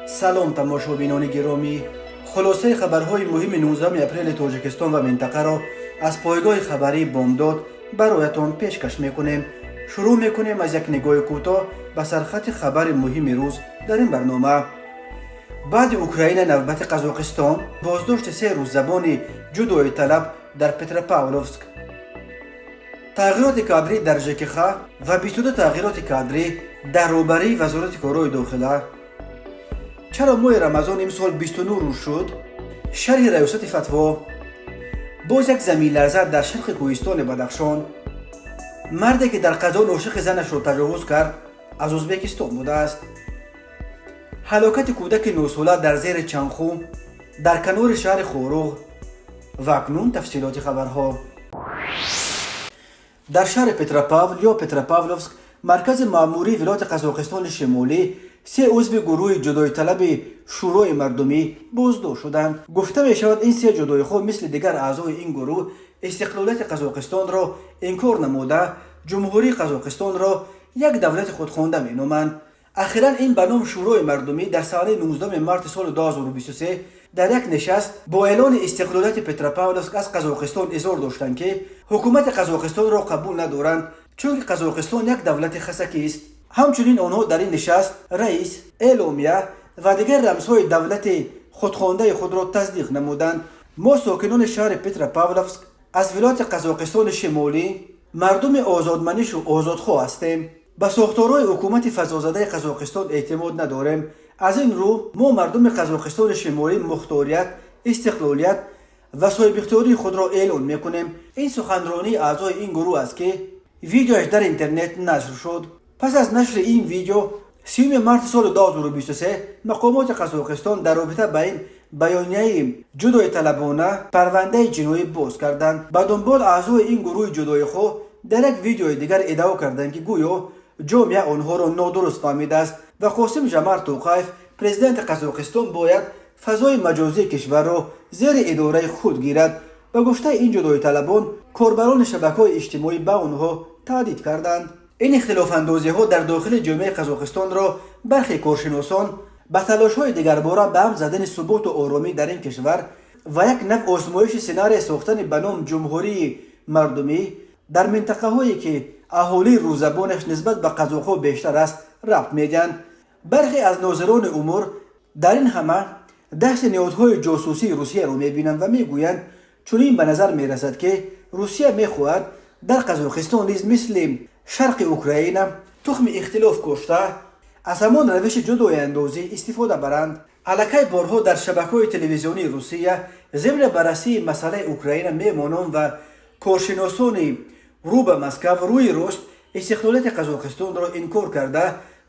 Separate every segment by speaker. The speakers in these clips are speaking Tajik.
Speaker 1: Салом, тамошобинони гиромӣ! Хулосаи хабарҳои муҳими 19 апрели Тоҷикистон ва минтақаро аз пойгоҳи хабарии «Бомдод» бароятон пешкаш мекунем. Шурӯъ мекунем аз як нигоҳи кӯтоҳ ба сархати хабари муҳими рӯз дар ин барнома. Баъди Украина навбати Қазоқистон, боздошти се русзабони ҷудоиталаб дар Петропавловск, тағйироти кадрӣ дар ЖКХ ва 22 тағйироти кадрӣ дар роҳбарии Вазорати корҳои дохила. Чаро моҳи Рамазон имсол 29 рӯз шуд? Шарҳи Раёсати фатво. Боз як заминларза дар шарқи кӯҳистони Бадахшон. Марде, ки дар Қазон ошиқи занашро таҷовуз кард, аз Ӯзбекистон будааст. Ҳалокати кӯдаки нӯҳсола дар зери чанху дар канори шаҳри Хоруғ. Ва акнун тафсилоти хабарҳо. Дар шаҳри Петропавл ё Петропавловск, маркази маъмурии вилояти Қазоқистони Шимолӣ, се узви гурӯҳи ҷудоиталаби Шӯрои мардумӣ боздошт шуданд. Гуфта мешавад, ин се ҷудоихоҳ, мисли дигар аъзои ин гурӯҳ, истиқлолияти Қазоқистонро инкор намуда, Ҷумҳурии Қазоқистонро як давлати худхонда меноманд. Ахиран ин ба ном Шӯрои мардумӣ дар санаи 19 марти соли 2023 дар як нишаст бо эълони истиқлолияти Петропавловск аз Қазоқистон изҳор доштанд, ки ҳукумати Қазоқистонро қабул надоранд, чунки Қазоқистон як давлати хасакист. Ҳамчунин онҳо дар ин нишаст раис, эъломия ва дигар рамзҳои давлати худхондаи худро тасдиқ намуданд. Мо, сокинони шаҳри Петропавловск аз вилояти Қазоқистони Шимолӣ, мардуми озодманишу озодхоҳ ҳастем. Ба сохторҳои ҳукумати фазозадаи Қазоқистон эътимод надорем. Аз ин рӯ мо, мардуми Қазоқистони Шимолӣ, мухторият, истиқлолият ва соҳибихтиёрии худро эълон мекунем. Ин суханронии аъзои ин гурӯҳ аст, ки видеояш дар интернет нашр шуд. Пас аз нашри ин видео 30 марти соли 2023 мақомоти Қазоқистон дар робита ба ин баёнияи ҷудоиталабона парвандаи ҷиноӣ боз карданд. Ба дунбол аъзои ин гурӯҳи ҷудоихоҳ дар як видеои дигар иддао карданд, ки гӯё ҷомеа онҳоро нодуруст фаҳмидааст ва Қосим Жомарт Тоқаев, президенти Қазоқистон, бояд фазои маҷозии кишварро зери идораи худ гирад. Ба гуфтаи ин ҷудоиталабон, корбарони шабакаҳои иҷтимоӣ ба онҳо таҳдид карданд. Ин ихтилофандозиҳо дар дохили ҷомеаи Қазоқистонро бархе коршиносон ба талошҳои дигарбора ба ҳам задани суботу оромӣ дар ин кишвар ва як навъ озмоиши сценария сохтани ба ном Ҷумҳурии мардумӣ дар минтақаҳое, ки аҳолии русзабонаш нисбат ба қазоқҳо бештар аст, рабт медиҳанд. Бархе аз нозирони умур дар ин ҳама дасти ниҳодҳои ҷосусии Русияро мебинанд ва мегӯянд, чунин ба назар мерасад, ки Русия мехоҳад дар Қазоқистон низ мисли шарқи Украина тухми ихтилоф кошта, аз ҳамон равиши ҷудояндозӣ истифода баранд. Аллакай борҳо дар шабакаҳои телевизионии Русия зимни баррасии масъалаи Украина меҳмонон ва коршиносони рӯ ба Москав рӯи рост истиқлолияти Қазоқистонро инкор карда,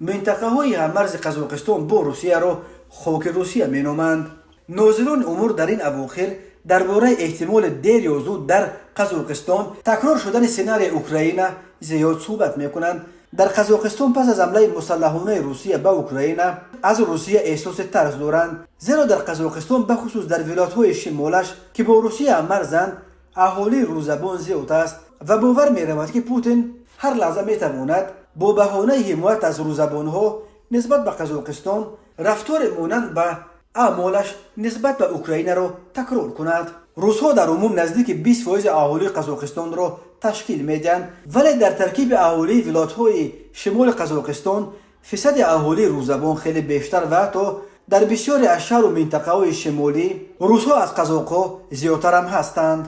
Speaker 1: минтақаҳои ҳаммарзи Қазоқистон бо Русияро хоки Русия меноманд. Нозирони умур дар ин авохир дар бораи эҳтимоли дер ё зуд дар Қазоқистон такрор шудани сценарияи Украина зиёд суҳбат мекунанд. Дар Қазоқистон пас аз ҳамлаи мусаллаҳонаи Русия ба Украина аз Русия эҳсоси тарс доранд, зеро дар Қазоқистон, бахусус дар вилоятҳои шимолаш, ки бо Русия ҳаммарзанд, аҳолии русзабон зиёд аст ва бовар меравад, ки Путин ҳар лаҳза метавонад бо баҳонаи ҳимоят аз русзабонҳо нисбат ба Қазоқистон рафтори монанд ба аъмолаш нисбат ба Украинаро такрор кунад. Русҳо дар умум наздики 20 фоизи аҳолии Қазоқистонро ташкил медиҳанд, вале дар таркиби аҳолии вилоятҳои шимоли Қазоқистон фисади аҳолии русзабон хеле бештар ва ҳатто дар бисёре аз шаҳру минтақаҳои шимолӣ русҳо аз қазоқҳо зиёдтарам ҳастанд.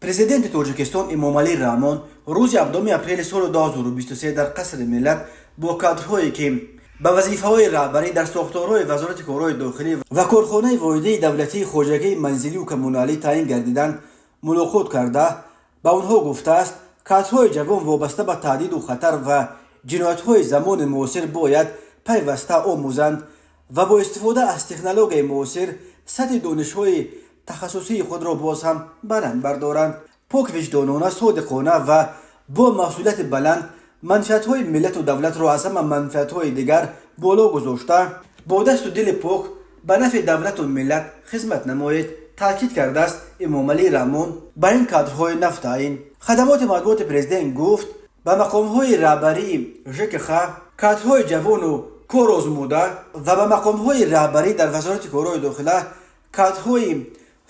Speaker 1: Президенти Тоҷикистон Эмомалӣ Раҳмон рӯзи 7 апрели соли 2023 дар Қасри Миллат бо кадрҳое, ки ба вазифаҳои раҳбарӣ дар сохторҳои Вазорати корҳои дохилӣ ва корхонаи воҳидии давлатии хоҷагии манзилию коммуналӣ таъин гардиданд, мулоқот карда, ба онҳо гуфтааст, кадрҳои ҷавон вобаста ба таҳдиду хатар ва ҷиноятҳои замони муосир бояд пайваста омӯзанд ва бо истифода аз технологияи муосир сатҳи донишҳои тахассусии худро боз ҳам баланд бардоранд. Поквиҷдонона, содиқона ва бо масъулияти баланд манфиатҳои миллату давлатро аз ҳама манфиатҳои дигар боло гузошта, бо дасту дили пок ба нафъи давлату миллат хизмат намоед, таъкид кардааст Эмомалӣ Раҳмон ба ин кадрҳои навтаъин. Хадамоти матбуоти президент гуфт, ба мақомҳои раҳбарии ЖКХ кадрҳои ҷавону Корозмуда ва ба мақомҳои раҳбарӣ дар Вазорати корҳои дохила кадрҳои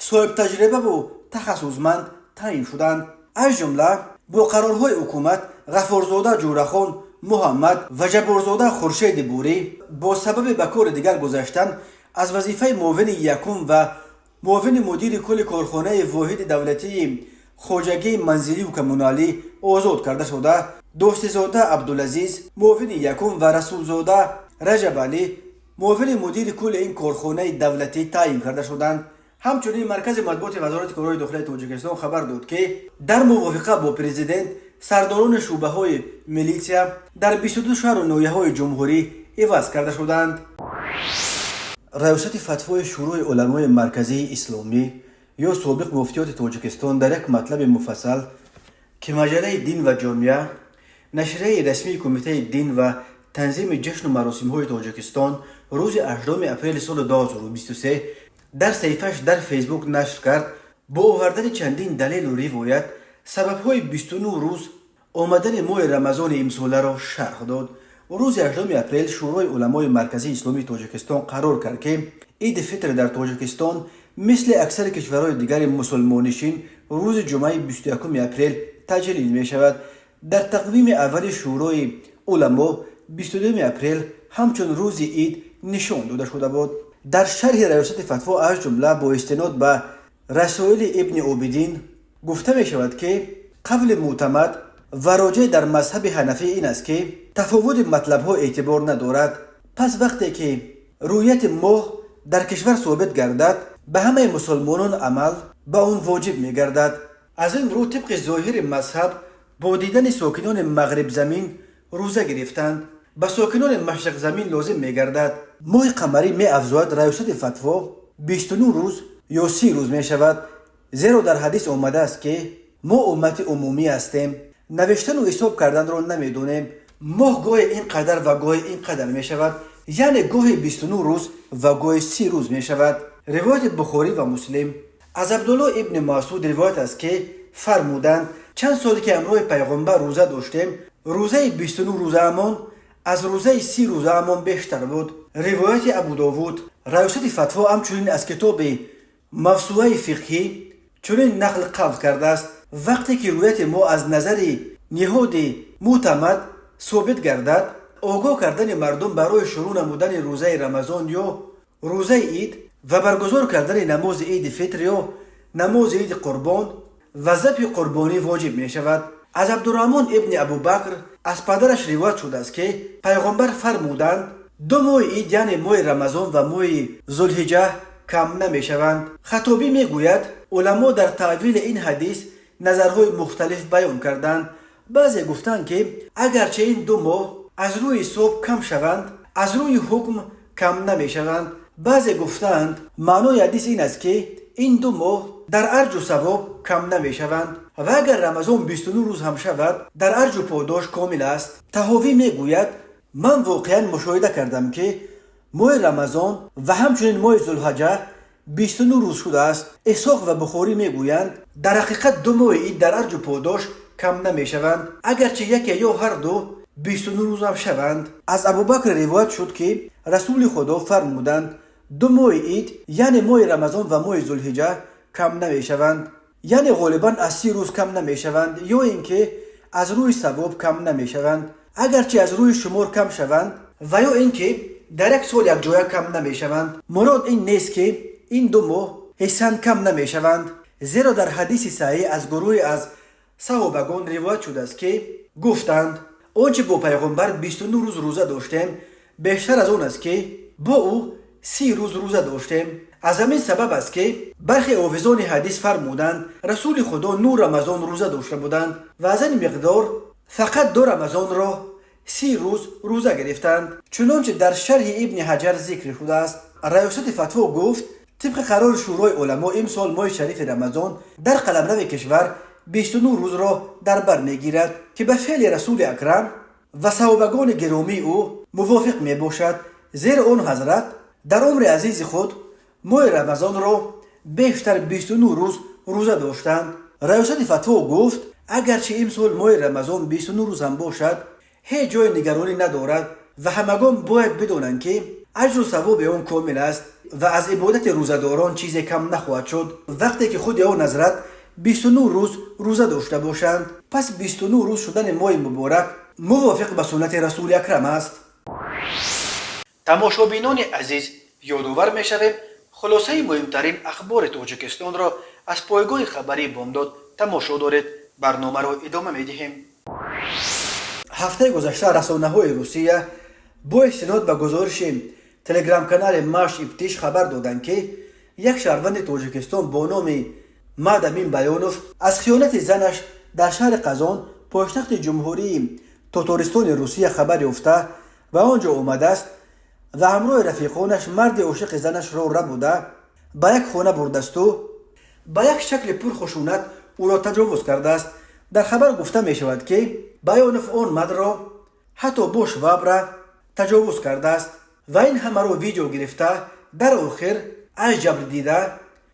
Speaker 1: соҳибтаҷрибаву тахассусманд таъин шуданд. Аз ҷумла бо қарорҳои ҳукумат Ғаффорзода Ҷӯрахон Муҳаммад ва Ҷабборзода Хуршеди Бурӣ бо сабаби ба кори дигар гузаштан аз вазифаи муовини якум ва муовини мудири кулли корхонаи воҳиди давлатии хоҷагии манзилию коммуналӣ озод карда шуда, Дӯстизода Абдулазиз муовини якум ва Расулзода Раҷабалӣ муовини мудири кулли ин корхонаи давлатӣ таъин карда шуданд. Ҳамчунин маркази матбуоти Вазорати корҳои дохилаи Тоҷикистон хабар дод, ки дар мувофиқа бо президент сардорони шӯъбаҳои милитсия дар 22 шаҳру ноҳияҳои ҷумҳурӣ иваз карда шуданд. Раёсати фатвои Шӯрои уламои марказии исломӣ ё собиқ Муфтиёти Тоҷикистон дар як матлаби муфассал, ки маҷаллаи «Дин ва ҷомеа», нашрияи расмии Кумитаи дин ва танзими ҷашну маросимҳои Тоҷикистон, рӯзи 8 апрели соли 2023 дар саҳифааш дар Фейсбук нашр кард, бо овардани чандин далелу ривоят сабабҳои 29 рӯз омадани моҳи Рамазони имсоларо шарҳ дод. Рӯзи 8 апрел Шӯрои уламои марказии исломии Тоҷикистон қарор кард, ки Иди Фитр дар Тоҷикистон мисли аксари кишварҳои дигари мусулмоннишин рӯзи ҷумъаи 21 апрел таҷлил мешавад. Дар тақвими аввали Шӯрои уламо 22 апрел ҳамчун рӯзи ид нишон дода шуда буд. Дар шарҳи раёсати фатво, аз ҷумла бо истинод ба Расоили Ибни Обидин, гуфта мешавад, ки қавли мӯътамад ва роҷеъ дар мазҳаби ҳанафӣ ин аст, ки тафовути матлабҳо эътибор надорад. Пас вақте ки рӯяти моҳ дар кишвар собит гардад, ба ҳамаи мусулмонон амал ба он воҷиб мегардад. Аз ин рӯ, тибқи зоҳири мазҳаб, бо дидани сокинони мағрибзамин рӯза гирифтанд ба сокинони машриқзамин лозим мегардад. Моҳи қамарӣ, меафзояд раёсати фатво, 29 рӯз ё 30 рӯз мешавад, зеро дар ҳадис омадааст, ки мо уммати умумӣ ҳастем, навиштану ҳисоб карданро намедонем. Моҳ гоҳе ин қадар ва гоҳе ин қадар мешавад, яъне гоҳе 29 рӯз ва гоҳе 30 рӯз мешавад. Ривояти Бухорӣ ва Муслим. Аз Абдулло ибни Масуд ривоят аст, ки фармуданд: чанд соле ки ҳамроҳи пайғомбар рӯза доштем, рӯзаи 29 рӯзаамон аз рӯзаи 30 рӯзаамон бештар буд. Ривояти Абудовуд. Раёсати фатво ҳамчунин аз китоби Мавсуаи фиқҳӣ чунин нақл қавл кардааст: вақте ки рӯяти моҳ аз назари ниҳоди мӯътамад собит гардад, огоҳ кардани мардум барои шурӯъ намудани рӯзаи Рамазон ё рӯзаи ид ва баргузор кардани намози Иди Фитр ё намози Иди Қурбон ва забҳи қурбонӣ воҷиб мешавад. Аз Абдураҳмон ибни Абубакр аз падараш ривоят шудааст, ки пайғомбар фармуданд: ду моҳи ид, яъне моҳи Рамазон ва моҳи Зулҳиҷа, кам намешаванд. Хатобӣ мегӯяд: уламо дар таъвили ин ҳадис назарҳои мухталиф баён карданд. Баъзе гуфтанд, ки агарчи ин ду моҳ аз рӯи ҳисоб кам шаванд, аз рӯи ҳукм кам намешаванд. Баъзе гуфтаанд, маънои ҳадис ин аст, ки ин ду моҳ дар арҷу савоб кам намешаванд ва агар Рамазон 29 рӯз ҳам шавад, дар арҷу подош комил аст. Таҳовӣ мегӯяд: ман воқеан мушоҳида кардам, ки моҳи Рамазон ва ҳамчунин моҳи Зулҳаҷа 29 рӯз шудааст. Исҳоқ ва Бухорӣ мегӯянд: дар ҳақиқат ду моҳи ид дар арҷу подош кам намешаванд, агарчи яке ё ҳар ду 29 рӯз ҳам шаванд. Аз Абубакр ривоят шуд, ки Расули Худо фармуданд: ду моҳи ид, яъне моҳи Рамазон ва моҳи Зулҳиҷа, кам намешаванд, яъне ғолибан аз 30 рӯз кам намешаванд ё ин ки аз рӯи савоб кам намешаванд, агарчи аз рӯи шумор кам шаванд, ва ё ин ки дар як сол якҷоя кам намешаванд. Мурод ин нест, ки ин ду моҳ ҳиссан кам намешаванд, зеро дар ҳадиси саҳеҳ аз гурӯҳе аз саҳобагон ривоят шудааст, ки гуфтанд: он чи бо пайғомбар 29 рӯз рӯза доштем, бештар аз он аст, ки бо ӯ 30 рӯз рӯза доштем. Аз ҳамин сабаб аст, ки бархе ҳофизони ҳадис фармуданд: Расули Худо нӯ Рамазон рӯза дошта буданд ва аз ин миқдор фақат ду Рамазонро 30 рӯз рӯза гирифтанд, чунончи дар шарҳи Ибни Ҳаҷар зикр шудааст. Раёсати фатво гуфт: тибқи қарори Шӯрои уламо, имсол моҳи шарифи Рамазон дар қаламрави кишвар 29 рӯзро дар бар мегирад, ки ба феъли Расули Акрам ва саҳобагони гиромии ӯ мувофиқ мебошад, зеро он ҳазрат дар умри азизи худ моҳи Рамазонро бештар 29 рӯз рӯза доштанд. Раёсати фатво гуфт: агарчи имсол моҳи Рамазон 29 рӯз ҳам бошад, ҳеҷ ҷои нигаронӣ надорад. Ва ҳамагон бояд бидонанд, ки аҷру савоби он комил аст ва аз ибодати рӯзадорон чизе кам нахоҳад шуд, вақте ки худи он ҳазрат 29 рӯз рӯза дошта бошанд. Пас 29 рӯз шудани моҳи муборак мувофиқ ба суннати Расули Акрам аст. Тамошобинони азиз, ёдовар мешавем, хулосаи муҳимтарин ахбори Тоҷикистонро аз пойгоҳи хабарии Бомдод тамошо доред. Барномаро идома медиҳем. Ҳафтаи гузашта расонаҳои Русия бо истинод ба гузориши телеграм-канали Маш Иптиш хабар доданд, ки як шаҳрванди Тоҷикистон бо номи Мадамин Баёнов аз хиёнати занаш дар шаҳри Қазон, пойтахти Ҷумҳурии Тотористони Русия, хабар ёфта, ба он ҷо омадааст ва ҳамроҳи рафиқонаш марди ошиқи занашро рабуда, ба як хона бурдасту ба як шакли пурхушунат ӯро таҷовуз кардааст. Дар хабар гуфта мешавад, ки Баёнов он мардро ҳатто бо швабра таҷовуз кардааст ва ин ҳамаро видео гирифта, дар охир аз ҷабрдида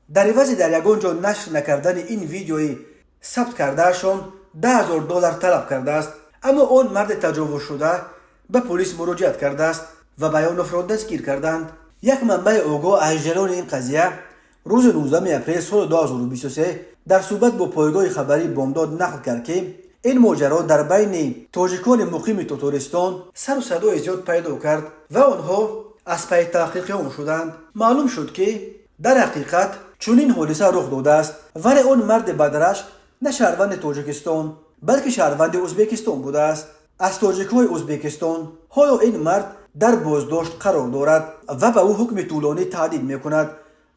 Speaker 1: дар ивази дар ягон ҷо нашр накардани ин видеои сабт кардаашон 10 000 доллар талаб кардааст. Аммо он марди таҷовузшуда ба полис муроҷиат кардааст ва Баёновро дастгир карданд. Як манбаи огоҳ аз ҷараёни ин қазия рӯзи 19 апрел соли 2023 дар суҳбат бо пойгоҳи хабарии Бомдод нақл кард, ки ин моҷаро дар байни тоҷикони муқими Тотористон сару садои зиёд пайдо кард ва онҳо аз пайи таҳқиқи он шуданд. Маълум шуд, ки дар ҳақиқат чунин ҳодиса рух додааст, вале он марди бадрашк на шаҳрванди Тоҷикистон, балки шаҳрванди Ӯзбекистон будааст. Аз тоҷикҳои Ӯзбекистон ҳоло ин мард дар боздошт қарор дорад ва ба ӯ ҳукми тӯлонӣ таҳдид мекунад,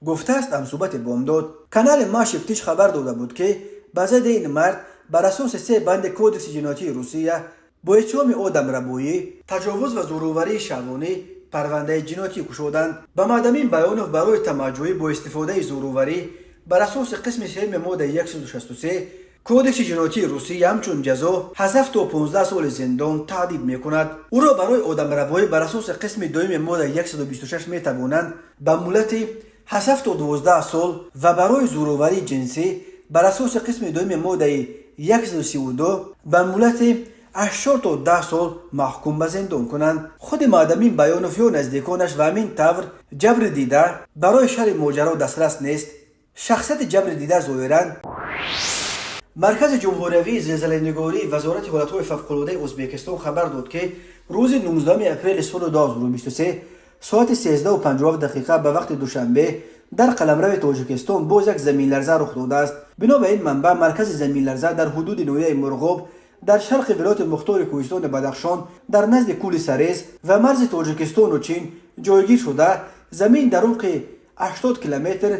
Speaker 1: гуфтааст ҳамсӯҳбати Бомдод. Канали Машиптиш хабар дода буд, ки ба зидди ин мард бар асоси се банди Кодекси ҷиноятии Русия бо иттиҳоми одамрабоӣ, таҷовуз ва зӯроварии шаҳвонӣ парвандаи ҷиноятӣ кушоданд. Ба Мадамин Баёнов барои тамаъҷӯӣ бо истифодаи зӯроварӣ бар асоси қисми сеюми моддаи 163 Кодекси ҷиноятии Русия ҳамчун ҷазо аз 7 то 15 соли зиндон таҳдид мекунад. Ӯро барои одамрабоӣ бар асоси қисми дуюми моддаи 126 метавонанд ба муҳлати аз 7 то 12 сол ва барои зӯроварии ҷинсӣ бар асоси қисми дуюми моддаи 132 ба муҳлати аз 4 то 10 сол маҳкум ба зиндон кунанд. Худи Мадамин Баёнов ё наздиконаш ва ҳамин тавр ҷабри дида барои шарҳи моҷаро дастрас нест. Шахсияти ҷабри дида зоҳиран. Маркази ҷумҳуриявии зилзиланигории Вазорати ҳолатҳои фавқулодаи Ӯзбекистон хабар дод, ки рӯзи 19 апрели соли 2023 соати 13:57 дақиқа ба вақти Душанбе дар қаламрави Тоҷикистон боз як заминларза рух додааст. Бино ба ин манбаъ, маркази заминларза дар ҳудуди ноҳияи Мурғоб дар шарқи вилояти мухтори Кӯҳистони Бадахшон, дар назди кӯли Сарез ва марзи Тоҷикистону Чин ҷойгир шуда, замин дар умқи 80 километр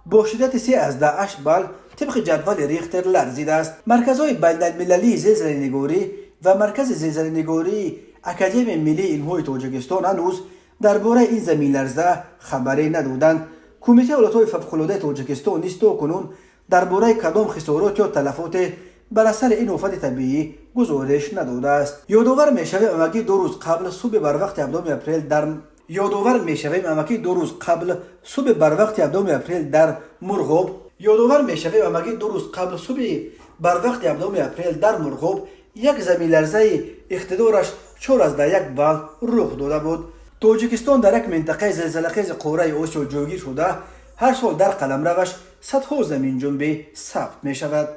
Speaker 1: бо шиддати 3,8 балл тибқи ҷадвали Рихтер ларзидааст. Марказҳои байналмилалии зилзиланигорӣ ва Маркази зилзиланигории Академияи миллии илмҳои Тоҷикистон ҳанӯз дар бораи ин заминларза хабаре надоданд. Кумитаи ҳолатҳои фавқулодаи Тоҷикистон низ то кунун дар бораи кадом хисорот ё талафоте бар асари ин офати табиӣ гузориш надодааст. Ёдовар мешавем, амакӣ 2 рӯз қабл субҳи барвақти 7 апрел дар Ёдовар мешавем, амакӣ 2 рӯз қабл субҳи барвақти 7 апрел дар Мурғоб Ёдовар мешавем, амакӣ 2 рӯз қабл субҳи барвақти 7 апрел дар Мурғоб як заминларзаи иқтидораш 4,1 балл рух дода буд. Тоҷикистон дар як минтақаи зилзилахези қораи Осиё ҷойгир шуда, ҳар сол дар қаламраваш садҳо заминҷунбӣ сабт мешавад.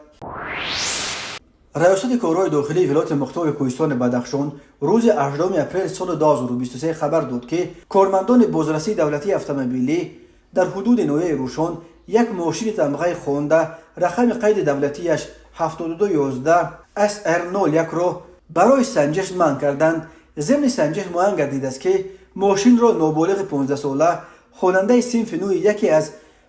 Speaker 1: Раёсати корҳои дохилии вилояти мухтори Кӯҳистони Бадахшон рӯзи 8 апрел соли 2023 хабар дод, ки кормандони бозрасии давлатии автомобилӣ дар ҳудуди ноҳияи Рӯшон як мошини тамғаи Хонда, рақами қайди давлатияш 7211 SR01 ро барои санҷиш манъ карданд. Зимни санҷиш муайян гардидааст, ки мошинро ноболиғи 15сола, хонандаи синфи нӯҳи яке аз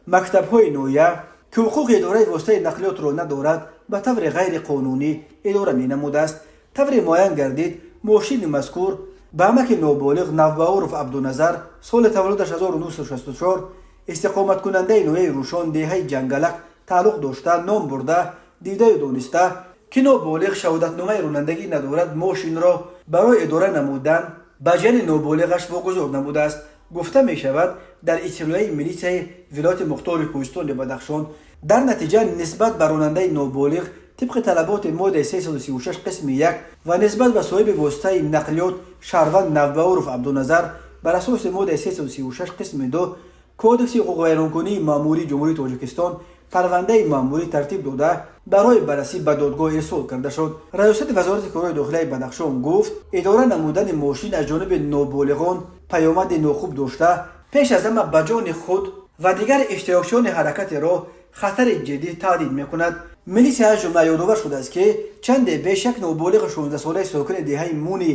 Speaker 1: мактабҳои ноҳия, ки ҳуқуқи идораи воситаи нақлиётро надорад, ба таври ғайриқонунӣ идора менамудааст. Тавре муайян гардид, мошини мазкур ба амаки ноболиғ Навбаҳоров Абдуназар, соли таваллудаш 1964, истиқоматкунандаи ноҳияи Рӯшон, деҳаи Ҷангалак тааллуқ дошта, ном бурда, дидаю дониста, ки ноболиғ шаҳодатномаи ронандагӣ надорад, мошинро барои идора намудан ба ҷияни ноболиғаш вогузор намудааст, гуфта мешавад дар иттилоияи милитсияи вилояти мухтори Кӯҳистони Бадахшон. Дар натиҷа нисбат ба ронандаи ноболиғ Тибқи талаботи моддаи 336 қисми 1 ва нисбат ба соҳиби воситаи нақлиёт шаҳрванд Навбауров Абдуназар бар асоси моддаи 336 қисми 2 Кодекси ҳуқуқвайронкунии маъмурии Ҷумҳурии Тоҷикистон парвандаи маъмурӣ тартиб дода, барои баррасӣ ба додгоҳ ирсол карда шуд. Раёсати Вазорати корҳои дохилаи Бадахшон гуфт, идора намудани мошин аз ҷониби ноболиғон паёмади нохуб дошта, пеш аз ҳама ба ҷони худ ва дигар иштирокчиёни ҳаракати роҳ хатари ҷиддӣ таҳдид мекунад. Милисия аз ҷумла ёдовар шудааст, ки чанде беш як ноболиғи 16-солаи сокини деҳаи Муни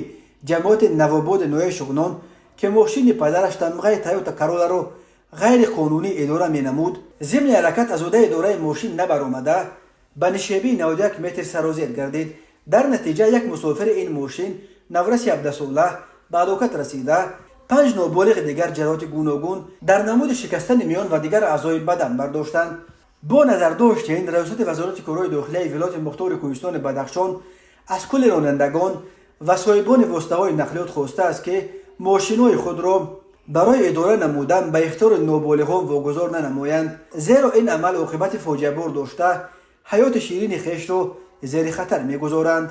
Speaker 1: ҷамоати Навободи ноҳияи Шуғнон, ки мошини падараш тамғаи Тойота Короларо ғайриқонунӣ идора менамуд, зимни ҳаракат аз уҳдаи идораи мошин набаромада, ба нишебии 91 метр сарозер гардид. Дар натиҷа як мусофири ин мошин, навраси 17-сола, ба ҳалокат расида, панҷ ноболиғи дигар ҷароҳати гуногун дар намуди шикастани миён ва дигар аъзои бадан бардоштанд. Бо назардошти ин, Раёсати Вазорати корҳои дохилияи Вилояти Мухтори Кӯҳистони Бадахшон аз кулли ронандагон ва соҳибони воситаҳои нақлиёт хостааст, ки мошинҳои худро барои идора намудан ба ихтиёри ноболиғон вогузор нанамоянд, зеро ин амал оқибати фоҷиабор дошта, ҳаёти ширини хешро зери хатар мегузоранд.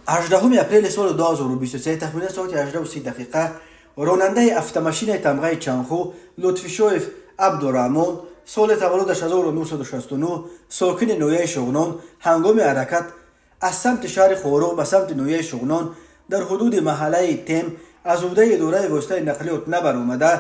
Speaker 1: 18 апрели соли 2023, тахминан соати 18:30 дақиқа, ронандаи автомашинаи тамғаи Чанху Лутфишоев Абдураҳмон, соли таваллудаш 1969, сокини ноҳияи Шуғнон, ҳангоми ҳаракат аз самти шаҳри Хоруғ ба самти ноҳияи Шуғнон дар ҳудуди маҳаллаи Тем аз уҳдаи идораи воситаи нақлиёт набаромада,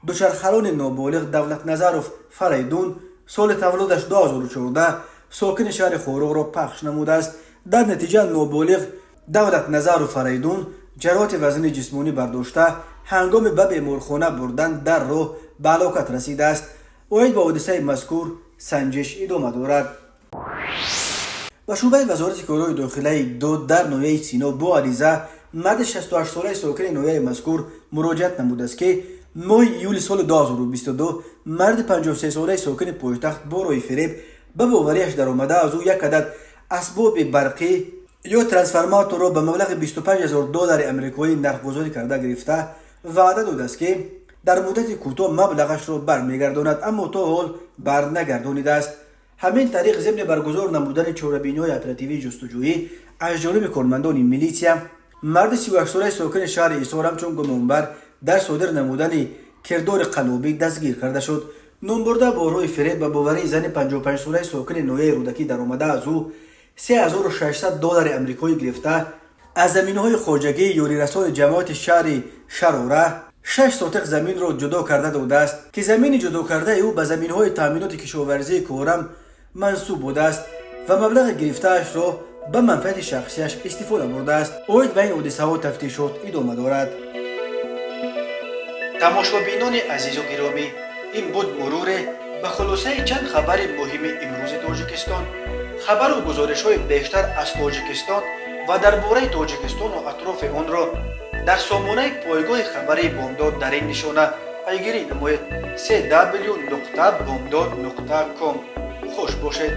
Speaker 1: дучархарони ноболиғ Давлатназаров Фарайдун, соли таваллудаш 2014, сокини шаҳри Хоруғро пахш намудааст. Дар натиҷа ноболиғ Давлатназаров Фарайдун ҷароҳати вазнини ҷисмонӣ бардошта, ҳангоми ба беморхона бурдан дар роҳ ба ҳалокат расидааст. Оид ба ҳодисаи мазкур санҷиш идома дорад. Ба шӯъбаи Вазорати корҳои дохилаи ду дар ноҳияи Сино бо ариза марди 68-солаи сокини ноҳияи мазкур муроҷиат намудааст, ки моҳи июли соли 2022 марди 53-солаи сокини пойтахт бо роҳи фиреб ба бовариаш даромада, аз ӯ як адад асбоби барқӣ ё трансформаторро ба маблағи 25 ҳазор доллари амрикоӣ нархгузорӣ карда гирифта, ваъда додааст, ки дар муддати кӯтоҳ маблағашро бармегардонад, аммо то ҳол барнагардонидааст. Ҳамин тариқ, зимни баргузор намудани чорабиниҳои оперативии ҷустуҷӯӣ аз ҷониби кормандони милитсия, марди 38-солаи сокини шаҳри Ҳисор ҳамчун гумонбар дар содир намудани кирдори қаллобӣ дастгир карда шуд. Номбурда бо роҳи фиреб ба боварии зани 55-солаи сокини ноҳияи Рӯдакӣ даромада, аз ӯ 3600 доллари амрикоӣ гирифта, аз заминҳои хоҷагии ёрирасони ҷамоати шаҳри Шарора 6 сотиқ заминро ҷудо карда додааст, ки замини ҷудокардаи ӯ ба заминҳои таъминоти кишоварзии Корам мансуб будааст ва маблағи гирифтаашро ба манфиати шахсияш истифода бурдааст. Оид ба ин ҳодисаҳо тафтишот идома дорад. Тамошобинони азизу гиромӣ, ин буд муруре ба хулосаи чанд хабари муҳими имрӯзи Тоҷикистон. Хабару гузоришҳои бештар аз Тоҷикистон ва дар бораи Тоҷикистону атрофи онро дар сомонаи пойгоҳи хабарии Бомдод дар ин нишона пайгирӣ намоед: cw.bomdod.com. Хуш бошед.